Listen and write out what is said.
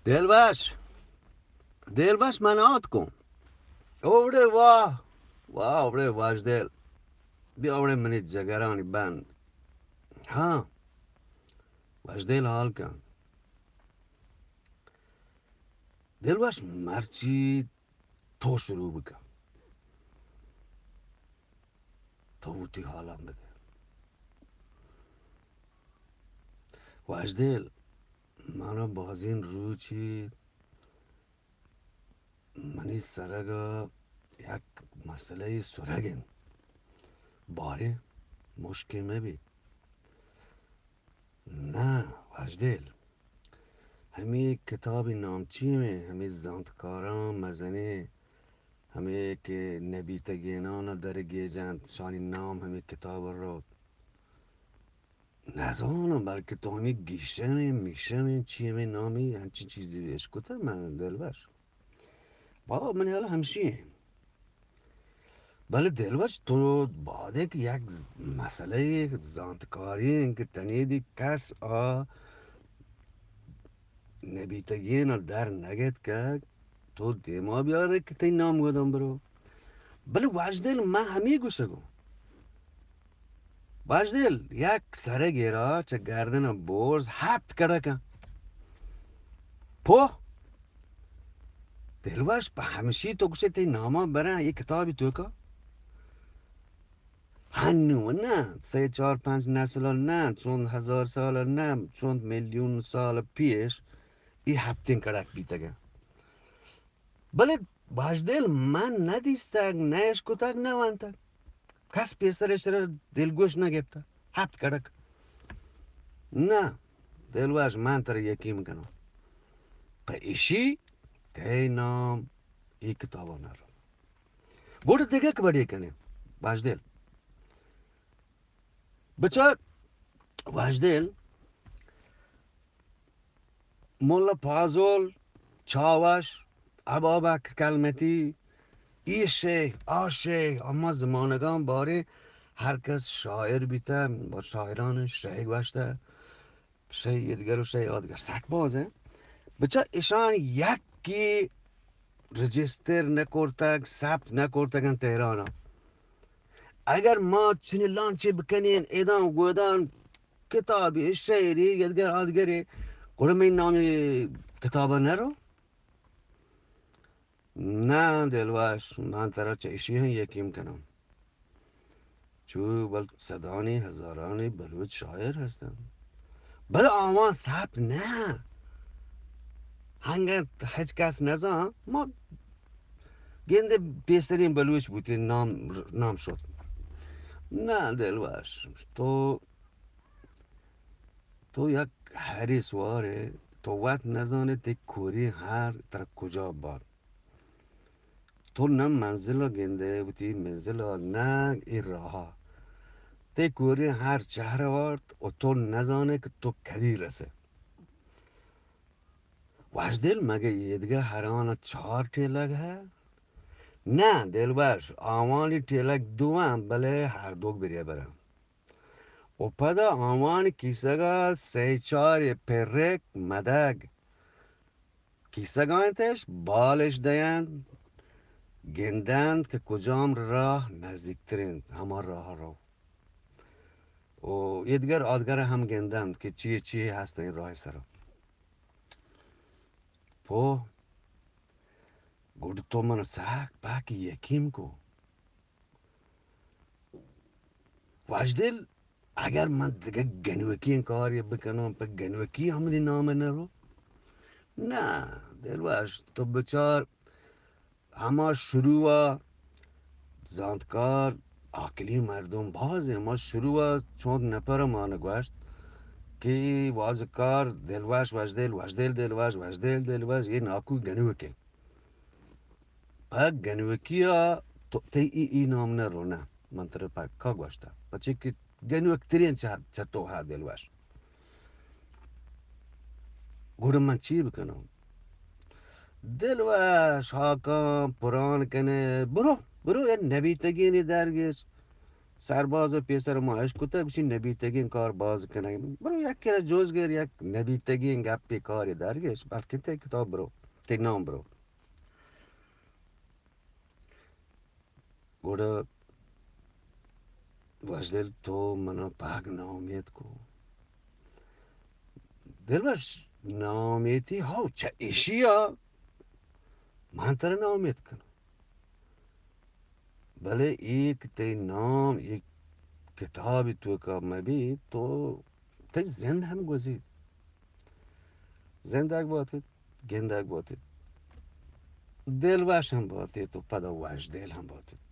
دلوش، دلوش، من آتکوں. اوڑے واہ، واہ، اوڑے واجدل. بیا اوڑے منی جگرانی بند. ہاں، واجدل حال کن. دلوش، مرچی تو شروع بکن. تو وتی حالاں بدے. واجدل، مانا بازین روچی منی سرگ ءَ یک مسئلہ سرگ انت. باریں مشکل مہ بی. نہ، واجدل، ہمے کتابی نام چی ایں؟ ہمے زانتکاراں مزنیں، ہمے کہ نبیتگینان ءَ در گیجنت، شانی نام ہمے کتاب ءَ روت. نزاناں، بلکہ تو ہمے گیشمیں، میشمیں، چی ہمے نامی، ہنچی چیزی اشکتہ من دلوش. بابا، منی حال ہمشی ایں. بلے دلوش، تو بادیں کہ یک مسئلہ، یک زانتکاری ایں کہ تنیدی کس آ نبیتگین ءَ در نگت کہ تو دیما بیارے کہ تئی نام گوداں برو. بلے واجدل، من ہمے گوشگوں. واجدل، یک سرگے را چہ گردن ءَ برز ہپت کڑک انت. پو، دلوش، پہ ہمشی تو گوشے تئی ناما براں اے کتابی توکا؟ ہنو نہ، سئے چار پنچ نسل نہ، چند ہزار سال نہ، چند میلیون سال پیش اے ہپتیں کڑک بیتگ انت. بلے واجدل، من نہ دیستگ، نہ اشکتگ، نہ وانتگ. کس پیسر اشرا دلگوش نہ گپتہ. ہپت کڑک. نہ، دلوش، من ترا یقین کناں. پہ اشی تئی نام اے کتابا نہ رو. گڑا دگہ کبڑے کنے، واجدل. بچار، واجدل، ملا پازل، چاوش، ابابکر کلمتی، اے شے، آ شے، ہما زمانگاں باریں ہر کس شاعر بیتہ، با شاعران شے گوشتہ، شے ایدگر و شے آدگر، سک باز انت. بچار، اشان یکے رجسٹر نہ کرتگ، ثبت نہ کرتگ انت تہران ءَ. اگر ما چنی لانچے بکنین، ایدان گودان کتابی، شعری، یدگر آدگرے، گڑا منی نام اے کتابا نہ رو؟ نہ دلوش، من ترا چہ اشی ہم یقین کنم. چو بل صدانی ہزارانی بلوچ شاعر ہستن، بل آوان ثبت نہ، ہنگت ہچ کس نزان. ما گندے پیسرین بلوچ بوتین، نام، نام شد. نہ دلوش، تو تو یک ہری سوارے، تو وت نزانے تئی کوری ہر ترا کجا بار. تو نہ منزل گندے وتی منزل، نہ اے راہ. تئی کوری ہر چہر وارت و تو نزانے کہ تو کدی رسے. واجدل، مگہ ایدگہ ہران چار ٹیلگ ہے؟ نہ دلوش، آوانی ٹیلگ دو ہیں، بلے ہر دوک بریبر ہیں. و پدا آوان کیسگا سئے چارے پرک مدگ، کیسگا انتش، بالش دینت، گندنت کہ کجام راہ نزیکتر انت، ہما راہ رو. و ایدگر آدگر ہم گندنت کہ چیے چیے ہست این راہ سرا. پو، گڈ تو من سک پاک یقین کو. واجدل، اگر من دگہ گنوکی کارے بکناں، پہ گنوکی ہم منی نام نہ رو؟ نہ، دلوش، تو بچار، ہما شروع ءَ زانتکار، عاقلی مردم باز ہیں. ہما شروع ءَ چند نفر ما نہ گوشت کہ واجکار دلوش واجدل، واجدل دلوش، واجدل دلوش، یہ ناکو گنوک ہیں. پہ گنوکی ءَ تو، تئی ای، ای نام نہ رو نہ، من ترا پکا گوشتہ. پچے کہ گنوک ترین چہ، چہ تو ہا دلوش. گڑا من چی بکناں؟ دلوش ہاکاں پران کنے، برو، برو، اے نبیتگینی درگیج. سرباز ءَ پیسر ما اش کتگ، گوشی نبیتگیں کار باز کنگ۔ برو یک کرا جوز گر، یک نبیتگیں گپے کارے درگیش، بلکیں تئی کتاب برو، تئی نام برو۔ گڑا وشدل تو منا پاگ ناامید کو۔ دلوش ناامیدی ہو چہ ایشیا من ترا ناامید کناں۔ بلے اے کہ تئی نام اے کتاب توکا مہ بیت، تو تئی زند ہم گوزیت۔ زندگ باتیت، گندگ باتیت، دلوش ہم باتیت و پدا وشدل ہم باتیت۔